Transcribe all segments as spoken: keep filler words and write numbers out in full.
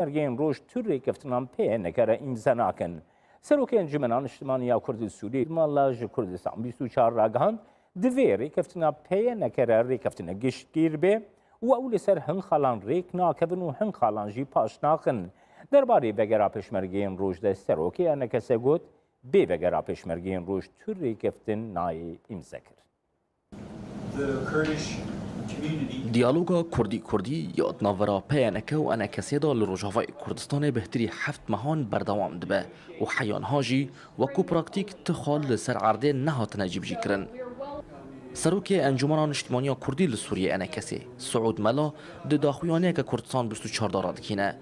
Mergên roj tu rêkeftinan P Y N K re îmze nakin. Serokê Encûmena Niştimaniya Kurd li Sûriyê mala ji Kurdistan bîst û çar ragihand, divê rêkeftina P Y N K re rêkeftinek giştgîr be û ew li ser hin xalan rêk nakevin û hin xalan jî paş naxin. Derbarê vegera pêşmergeyên roj de serokê E N K S got, bê vegera pêşmergeyên roj tu rêkeftin nayê îmzekirin. Diyaloga Kurdî-Kurdî ya di navbera P Y N K û E N K S de li Rojavayê Kurdistanê bihtirî heft mehan berdewam dibe û heya niha jî wekû praktîk tu xal li ser erdê nehatine cîbicîkirin. Serokê Encûmena Niştimaniya Kurdî li Sûriyê E N K S, Siûd Mela, di daxuyaniyeke Kurdistan bîst û çar de radikîne.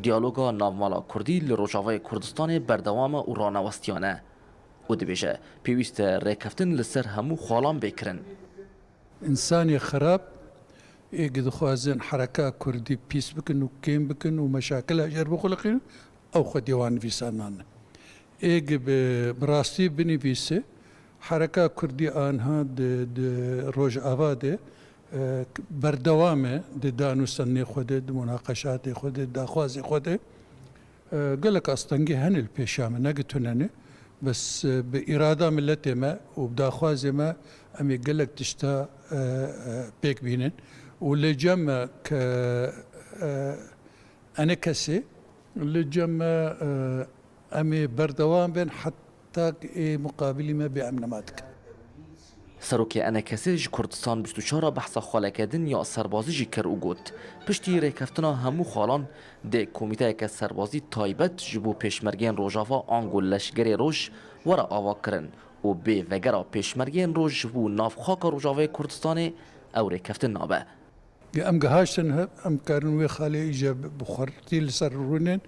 Diyaloga navmala Kurdî li Rojavayê Kurdistanê berdewam e û ranewestiyane. û dibêje, pêwîst e rêkeftin li ser hemû xalan bê kirin. Însanê xirab ê gi dixwazin hereka kurdî pîs bikin û kêm bikin û meşakila ji er bixuliqînin, ew xwedî wan nivîsandane. Ê gi bi, bi rastî binivîse, hereka kurdî anha di, di Rojava de e, berdewam e di dan û senê xwe de, di munaqeşatê xwe de, di daxwazê xwe de. E, gelek astengî hene li pêşa me, ne gi tune ne. Bes, e, bi îrada miletê me û bi daxwazê me em ê gelek tişta, e, e, pêk bînin. Û lê cem me ke, e, E N K S, li cem me, e, em ê berdewam bin heta ê muqabilî me bê em nema dikin. Serokê E N K S ji Kurdistan bîst û çar re behsa xaleke din ya serbazî jî kir û got, piştî rêkeftina hemû xalan dê komîteyeke serbazî taybet ji bo pêşmergeyên Rojava ango Leşgerê Roj were avakirin û bê vegera pêşmergeyên Roj ji bo nav xaka Rojavayê Kurdistanê ew rêkeftin nabe. Em gihaştin hev, em karin wê xalê îje bi xwertî li ser rûnin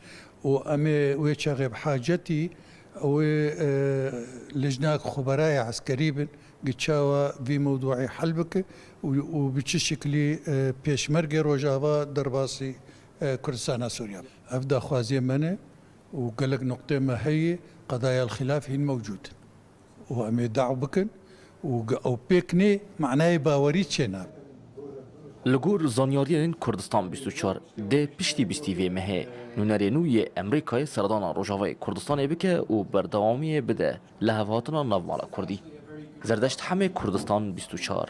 û em ê wê çaxê bi hacetî wê, e, lijnak xuberayê eskerî bin, gi çawa vî mewduî hel bike û, û bi çi şiklî, e, pêşmergê Rojava derbasî, e, Kurdistana Sûriye. Ev daxwaziyê me ne û gelek nuqtê me heye, qedaya xilaf hîn mewcûd in. û em ê daw bikin û ge ew pêk nê manayê bawerî çênabe. Li gor zanyariyên Kurdistan bîst û çar dê piştî bîstî vê mehê nûnerê nû yê Emrîkayê serdana Rojavayê Kurdistanê bike û berdewamiyê bide li hevhatina navmala Kurdî. Zerdeşt Hemê, Kurdistan bîst û çar.